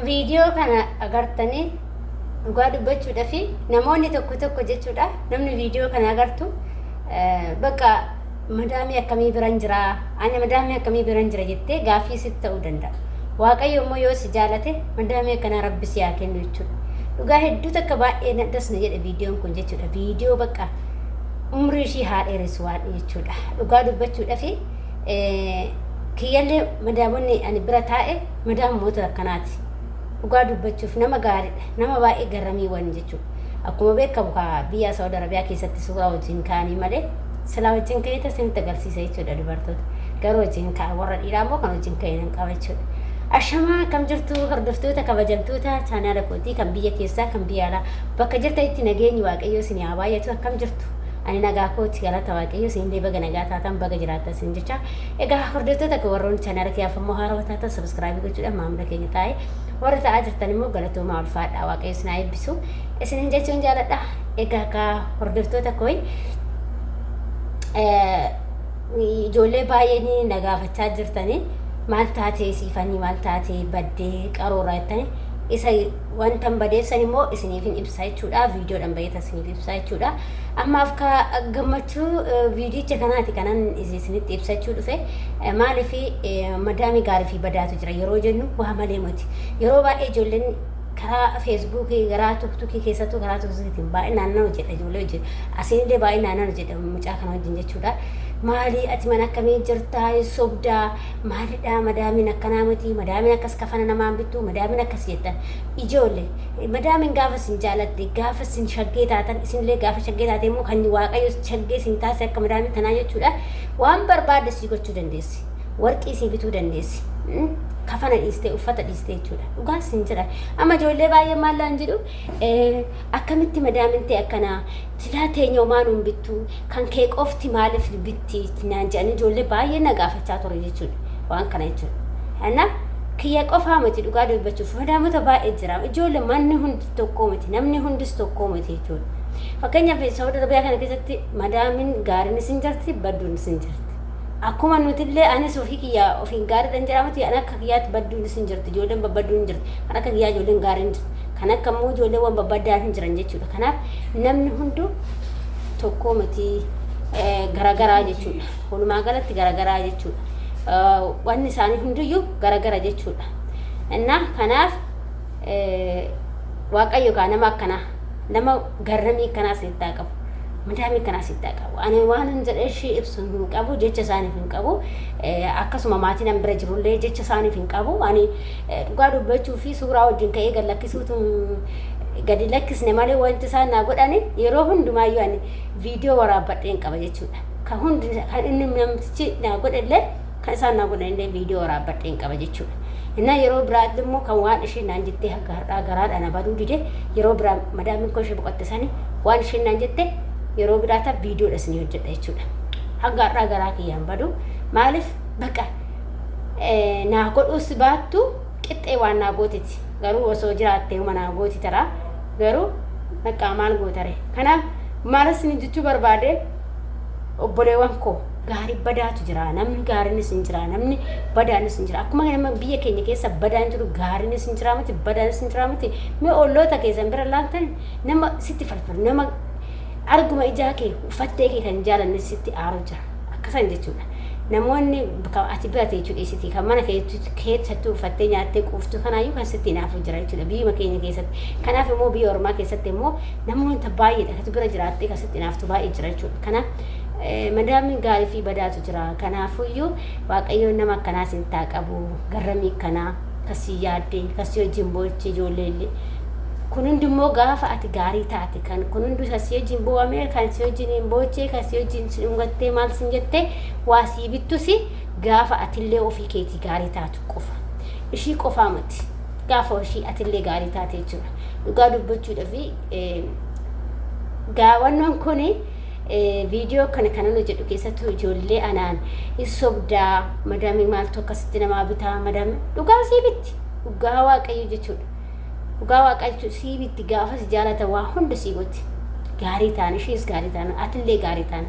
Viidiyoo kana agartanii dhugaa dubbachuudhafi namoonni tokko tokko jechuudha namni viidiyoo kana agartu bakka madaamii akkamii biran jira ani madaamii akkamii biran jira jettee gaaffii sitti ta'uu danda'a. Waaqayyo immoo yoo si jaalate madaamii akkanaa rabbi si haa kennu jechuudha. Dhugaa hedduu takka baay'ee na das na jedhe viidiyoon kun jechuudha. Viidiyoo bakka umrii ishii haa dheeressu waan jechuudha. Dhugaa dubbachuudhafi kiyyallee madaamonni ani bira taa'e Madaammoota akkanaati. Dhugaa dubbachuuf nama gaariidha. Nama baay'ee garramiiwwan jechuudha. Akkuma beekamu kaa biyya Saawud Arabiyaa keessatti suuraa wajjin ka'anii malee silaa wajjin ka'ee isinitti agarsiisa jechuudha dubartoota. Garuu wajjin ka'a warra dhiiraa immoo kan wajjin ka'e nan qaba jechuudha. Ashamaa akkam jirtu hordoftoota kabajamtoota chaanaala kootii kan biyya keessaa kan biyya alaa bakka jirtanitti nageenyi waaqayyoo isin haa baay'atu akkam jirtu. Ani nagaa kooti galata waaqayyoo isinillee baga nagaa taatan baga jiraattan isin jecha. Egaa hordoftoota koo warroonni chaanaala kiyyaaf immoo haarawaa taatan subscribe gochuudhaan maamila keenya taa'e warri ta'aa jirtan immoo galatoomaa ulfaadhaa waaqayyo isin haa eebbisu isinin jechuun jaaladha. Egaa kaa hordoftoota koo ijoollee baay'een na gaafachaa jirtanii maal taatee siifanii maal taatee baddee qaroorraa jettanii isa Wantan badeef san immoo isiniifin ibsa jechuudha. Viidiyoodhaan baheeta isiniif ibsa jechuudha. Ammaaf ka gammachuu viidiyicha kanaati kanan isinitti ibsachuu dhufe. Maaliif madaamii gaarii fi badaatu jira yeroo jennu waa malee miti. Yeroo baay'ee ijoolleen karaa feesbuukii karaa tuktukii keessattuu karaa tuktukiitiin baay'inaan nan hojjedha ijoollee wajjin. Asiinillee baay'inaan nan hojjedha mucaa kana wajjin jechuudha. Maali ati mana akkamii jirtaa hin sobdaa maalidhaa madaamiin akkanaa miti madaamiin akkas kafana namaan bittu madaamiin akkas jettan ijoolle madaamiin gaafa isin jaalatte gaafa isin shaggee taatan isinillee gaafa shaggee taate immoo kan waaqayyo shaggee isin taasise akka madaamii tanaa jechuudha waan barbaadde sii gochuu dandeessi warqii sii bituu dandeessi kafana dhiistee uffata dhiistee jechuudha dhugaa isin jedha amma ijoollee baay'ee maallaan jedhu akkamitti madaamin ta'e akkanaa Silaa teenya homaa nuun bittu kan kee qofti maaliif bitti naan jedhanii ijoollee baay'ee na gaafachaa ture jechuudha. Waan kana jechuudha. Kana kiyya qofaa miti dhugaa dubbachuuf madaamota baay'ee jira. Ijoollee manni hundi tokkoo miti namni hundis tokkoo miti jechuudha. Fakkeenyaaf Saawud Arabiyaa kana keessatti madaamin gaariinis hin jirti badduunis hin jirti. Akkuma nutillee anis ofii kiyya ofiin gaariidhaan jedhamuti an akka kiyyaatti badduunis hin jirti ijoolleen babbadduun hin jirti kan akka kiyyaa ijoolleen gaariin hin jirti. Kan akka immoo ijoolleewwan babbaddaan hin jiran jechuudha. Kanaaf namni hunduu tokkoo miti garagaraa jechuudha. Walumaa galatti garagaraa jechuudha. Wanni isaanii hundiyyuu garagara jechuudha. Innaa kanaaf Waaqayyo kaa nama akkanaa nama garramii akkanaa sitti haa qabu. Madaamii akkanaa sitti haa qabu. Ani waan hin jedhee ishii ibsu hin qabu jecha isaaniif hin qabu. Akkasuma maatiin an bira jirullee jecha isaaniif hin qabu. Ani Dhugaa dubbachuu fi suuraa wajjin ka'ee gad lakkisuutu gadi lakkisne malee wanti isaan naa godhani yeroo hundumaayyuu ani viidiyoo waraabbadheen qaba jechuudha. Kan hundi kan inni namtichi naa godhe illee kan isaan naa godhan illee viidiyoo waraabbadheen qaba jechuudha. Innaa yeroo biraatti immoo kan waan isheen naan jettee hanga har'aa garaadhaan na baduu dide yeroo biraa madaamiin koo ishee boqotte sani waan isheen naan jette yeroo biraata viidiyoodha isinii hojjedha jechuudha. Hanga har'aa garaa kiyyaan badu maaliif baqa naa godhuus baattu qixxee waan naa gootiti garuu osoo jiraattee huma naa gooti taraa garuu baqqaa maal gootare kanaaf maal isin jechuu barbaade obboleewwan koo gaarii badaatu jira namni gaariinis hin jira namni badaanis hin jira akkuma nama biyya keenya keessa badaan jiru gaariinis hin jira miti badaanis hin jira miti mee olloota keessan bira laaltan nama sitti falfalu nama arguma ijaa kee uffattee kee kan jaalanne sitti aaru jira Akkasan jechuudha. Namoonni kan ati bira teechuu dhiisitii kan mana keessattuu uffattee nyaattee quuftu kanaayyuu kan sitti hinaafu jira jechuudha biyyuma keenya keessatti. Kanaaf immoo biyya ormaa keessatti immoo namoota baay'eedha kan bira jiraattee kan sitti hinaaftu baay'ee jira jechuudha. Kanaaf madaamiin gaarii fi badaatu jira. Kanaafuyyuu Waaqayyoon nama akkanaa sin taa qabu garramii akkanaa kan si yaaddee kan si wajjin boochee ijoollee illee. Kun hundi immoo gaafa ati gaarii taate kan kun hundi kan si wajjin boo'ame kan si wajjin hin boochee kan si wajjin si dhungattee maal sin jettee waa sii bittusi gaafa atillee ofii keetii gaarii taatu qofa. Ishii qofaa miti. Gaafa ishii atillee gaarii taate jechuudha. Dhugaa dubbachuudhaaf gaawannoon kun viidiyoo kana kanan hojjedhu keessattuu ijoollee anaan hin sobdaa madaamii maaltu akkasitti namaa bitaa madaamii dhugaa sii bitti dhugaa waaqayyo jechuudha. Dhugaa waaqaa jechuun sii bitti gaafa si jaalatan waa hunda sii gotti. Gaarii ta'an ishees gaarii ta'an atillee gaarii ta'an.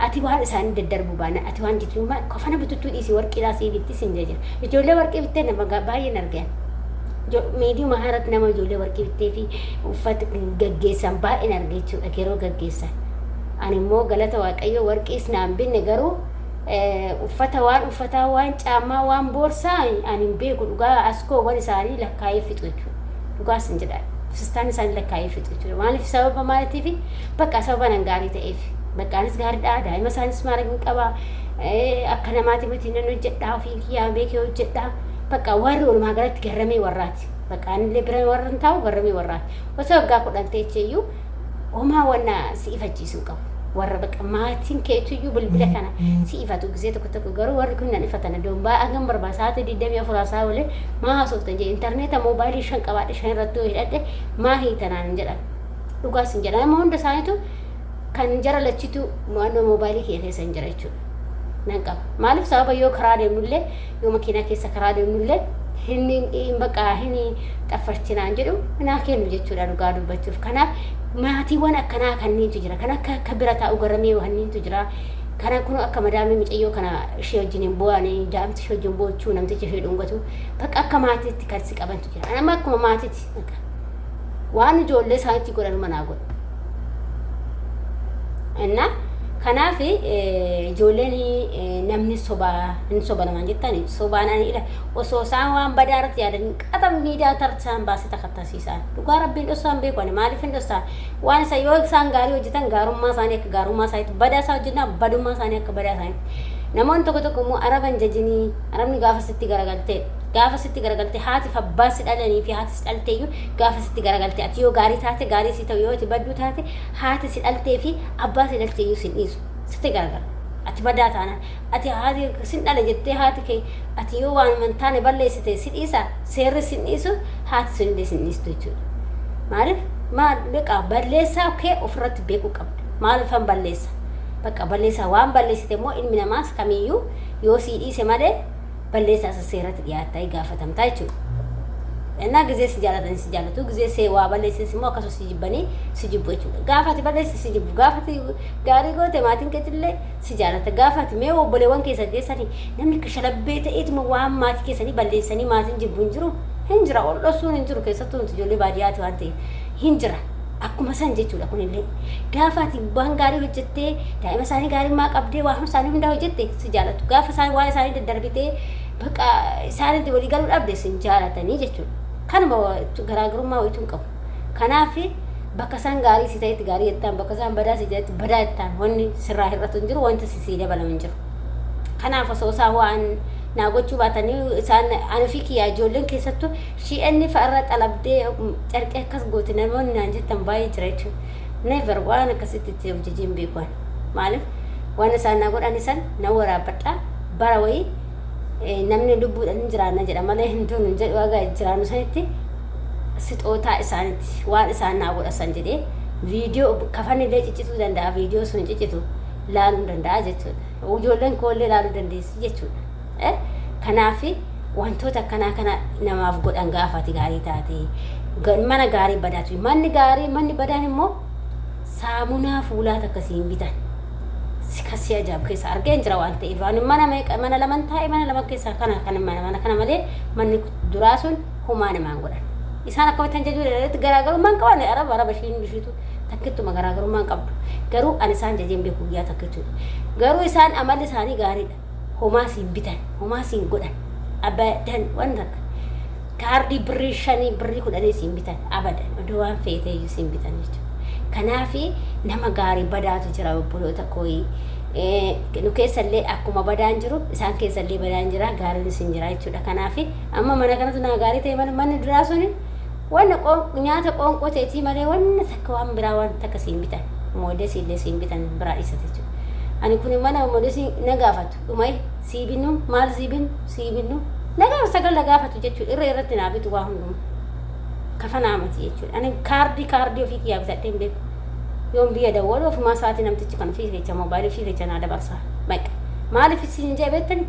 Ati waan isaanii daddarbu baana ati waan jettu kafana bituttuu dhiisii warqiidhaa sii bitti sin jira. Ijoollee warqii bittee nama baay'een argan. Miidiyuma kanarratti nama ijoollee warqii bittee fi uffata gaggeessan baay'een arge jechuudha yeroo gaggeessan. Ani immoo galata Waaqayyoo warqiis naan binne, garuu uffata, waan uffataa, waan caammaa, waan boorsaa ani hin beeku. Dhugaa askoowwan isaanii lakkaa'ee fixu jechuudha. Dhugaas hin jedha. Fistaan isaanii lakkaa'ee fixu jechuudha. Maaliif? Sababa maaliitiif? Bakka sababa nan gaarii ta'eef. Bakka anis gaariidha, daa'ima isaanis maal hin qaba, akka namaati miti, nan hojjedhaa, ofii kiyyaa beekee hojjedhaa. Bakka warri walumaa galatti garramee warraati. Bakka anillee bira warra hin taa'u, garramee warraati. Osoo waggaa 10 teecheeyyuu homaa wanna si ifachiisuu qabu. Warra bakka maatiin keetuyyuu bilbila kana si ifatu gisee tokko tokko, garuu warri kun nan ifatan doon baay'ee hangam barbaada. Sa'aatii 24 haasaa oolee maa haasoftan jedhe. Intarneeta moobaayilii shan qabaadhe, shan irratti yoo hidhadhe maa hiitanaan hin jedhan. Dhugaas hin jedhan. Amma hunda isaaniitu kan jara lachitu mo'annoo moobaayilii kiyya keessa hin jira jechuudha. Nan qaba. Maaliif? Sababa yoo karaa deemnullee, yoo makiinaa keessa karaa deemnullee hin bakka hin xaffarchinaan jedhu naa kennu jechuudha dhugaa dubbachuuf. Kanaaf maatiiwwan akkanaa kanneentu jira. Kan akka bira taa'u garamee kanneentu jira. Kana kun akka madaamii mucayyoo kana ishee wajjin hin bu'anii, daa'imti ishee wajjin boochuu, namtichi ishee dhungatu, bakka akka maatiitti kan si qabantu jira. Nama akkuma maatiitti bakka waan ijoollee isaaniitti godhan manaa godhu. Innaa kanaaf ijoolleen namni sobaa hin soba namaan jettani, sobaan ani ila osoo isaan waan badaa irratti yaadan qaxam miidiyaa tarsaan baasee takattasiisaan dhugaa rabbiin dhossaan beeku. Ani maaliif hin dhossaa waan isa? Yoo isaan gaarii hojjetan gaarummaa isaanii akka gaarummaa isaaniitti, badaa isaa hojjetan badummaa isaanii akka badaa isaaniitti. Namoonni tokko tokko immoo araba hin jajinii, arabni gaafa sitti garagalte, gaafa sitti garagalte, haati fi abbaan si dhalanii fi haati si dhalteeyyuu gaafa sitti garagalte, ati yoo gaarii taate gaarii si ta'u, yoo ati badduu taate haati si dhaltee fi abbaa si dhalteeyyuu sin dhiisu. Sitti garagala ati badaa taanaan. Ati haati sin dhale jettee haati kee ati yoo waan hin taane balleessite si dhiisa? Seerri sin dhiisu, haati sun illee sin dhiistu jechuudha. Maaliif? Maal beekaa, balleessaa kee ofirratti beekuu qabda. Maaliifan balleessa? Bakka balleessaa waan balleessite immoo ilmi namaas kamiyyuu yoo sii dhiise malee balleessaa isa seeratti dhiyaattaa gaafatamtaa jechuudha. Innaa gizee si jaalatan si jaallatu, gizee see waa balleessis immoo akkasuma si jibbanii si jibbu jechuudha. Gaafa ati balleessite si jibbu, gaafa ati gaarii goote maatiin keetillee si jaalata. Gaafa ati mee obboleewwan keessan keessanii namni kashalabbee ta'eetuma waan maatii keessanii balleessanii maatiin jibbu hin jiru, hin jira. Ol dhossuun hin jiru, keessattuu nuti ijoollee baadiyyaati waan ta'eef hin jira. Akkuma san jechuudha kunillee. Gaafa ati waan gaarii hojjettee, daa'ima isaanii gaarimmaa qabdee, waan isaanii hundaa hojjette si jaalatu. Gaafa isaan waan isaanii daddarbitee bakka isaanitti walii galuu dhabde sin jaalatanii jechuudha. Kanuma garaagarummaa wayituu hin qabu. Kanaaf bakka isaan gaarii si ta'etti gaarii jettaan, bakka isaan badaa si ta'etti badaa jettaan, wanni sirraa hir'atu hin jiru, wanti si dabalamu hin jiru. Kanaaf osoo isaan waan naa gochuu baatanii isaan ani ofii kiyyaa ijoolleen keessattuu shi'anni fa'arra xalabdee carqee akkas goote namoonni naan jettan baay'ee jira jechuudha. Never waan akkasitti itti of jajee hin beeku ani. Maaliif? Waan isaan naa godhan isan nan waraabbadha, bara wayii namni lubbuudhaan hin jiraanna jedha malee hin duunu hin jedhu. Haga jiraannu sanitti sixootaa isaanitti waan isaan naa godhasan jedhee viidiyoo kafanillee ciccituu danda'a, viidiyoo sun ciccitu laaluu danda'a jechuudha. Ijoolleen koollee laaluu dandeessi jechuudha. Kanaaf wantoota akkanaa kana namaaf godhan gaafa ati gaarii taate mana gaarii badaatu, manni gaarii, manni badaan immoo saamunaa fuulaa takka siin bitan. Kasi ajaa'ibu keessa argeen jira waan ta'eef, ani mana meeqa, mana laman taa'e, mana lama keessaa kana kana mana kana malee manni duraa sun homaa namaan godhan. Isaan akkamitti kan jajuu irratti garaagarummaan qaban, araba araba ishiin ishiitu takkittuma garaagarummaan qabdu. Garuu ani isaan jajeen beeku guyyaa takka jechuudha. Garuu isaan amalli isaanii gaariidha. Homaa siin bitan, homaa siin godhan. Abadan waan takka. Kaardii birrii 5, birrii 10 siin bitan abadan, odoo waan feeteeyyuu siin bitan jechuudha. Kanaafi nama gaarii badaatu jira, obboloota kooyi. Nu keessallee akkuma badaan jiru isaan keessallee badaan jira, gaariinis hin jira jechuudha. Kanaafi amma mana kanatu naa gaarii ta'e malee manni duraa suni wanna nyaata qoonqoo ta'etii malee wanna takka waan biraa waan takka siin bitan. Moodesii illee siin bitan biraa dhiisate jechuudha. Ani kun mana moodesii na gaafatu dhumai sii binnu, maal sii binnu, sii binnu na gaafa sagal na gaafatu jechuudha. Irra irratti naa bitu waa hundumaa. Kafanaa miti jechuudha. Ani kaardii ofii kiyyaa bitadhee hin beeku. Yoon biyya dawwalu ofumaa isaatii namtichi kan ofii keessa moobaayilii ofii keessa naa dabarsa. Baqa. Maaliif isin jee beektani?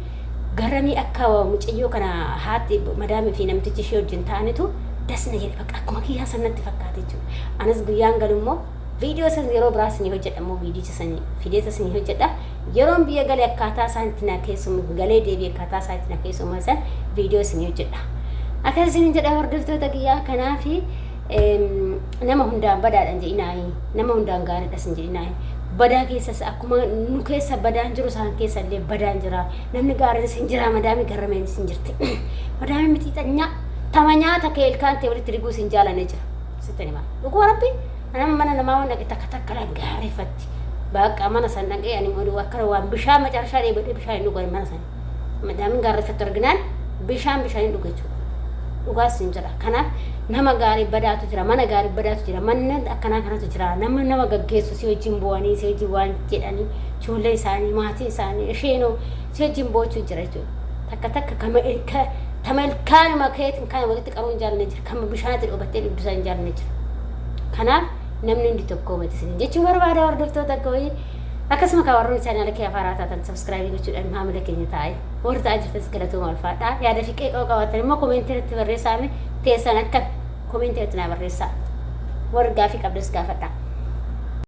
Garamii akka mucayyoo kana haati madaamii fi namtichi ishee wajjin ta'anitu dasna jedhe, bakka akkuma kiyyaa san natti fakkaate jechuudha. Anis guyyaan galu immoo viidiyoo san yeroo biraa isinii hojjedha, immoo viidiyicha san fideessa isinii hojjedha. Yeroon biyya gale akkaataa isaan itti na keessumu galee deebi'e akkaataa isaan itti na keessumu san viidiyoo isinii hojjedha. Akkas isin jedha hordoftoota kiyyaa. Kanaafi nama hundaan badaadha hin jedhinaayi, nama hundaan gaariidhas hin jedhinaayi. Badaa keessas akkuma nu keessa badaan jiru isaan keessa illee badaan jira. Namni gaariinis hin jira, madaamii garrameenis hin jirti. Madaamii mixiixanyaa tama nyaata kee ilkaan ta'e walitti riguus hin jaalanne jira. Sitti hima. Dhuguma rabbi nama mana namaa waan dhaqe takka takka lan gaarreeffatti. Baaqaa mana san dhaqee ani oduu akkana waan bishaan macarashaa dheebadhee bishaan hin dhugan mana san. Madaamiin gaarreeffattu arginaan bishaan bishaan hin dhuga jechuudha. Dhugaas hin jira. Kanaaf nama gaarii badaatu jira, mana gaarii badaatu jira, manneen akkanaa kanatu jira. Nama nama gaggeessu si wajjin bu'anii, si wajjin waan jedhanii, ijoollee isaanii, maatii isaanii, isheenoo si wajjin boochuu jira jechuudha. Takka takka kama ilka tama ilkaanuma keetiin kana walitti qabuu hin jaallanne jira. Kama bishaanitti dhobattee dhugdu hin jaallanne jira. Kanaaf namni hundi tokko miti isin jechuu barbaada hordoftoota koo. Akkasuma kan warroonni chaanaala kee afaaraa taatan subscribe gochuudhaan maamila keenya taa'e. Warri ta'aa jirtanis galatooma ulfaadhaa. Yaada fi qeeqa qabaattan immoo koomeentii irratti barreessaa. Teessan akka koomeentii irratti naa barreessaa. Warri gaafii qabdas gaafadhaa.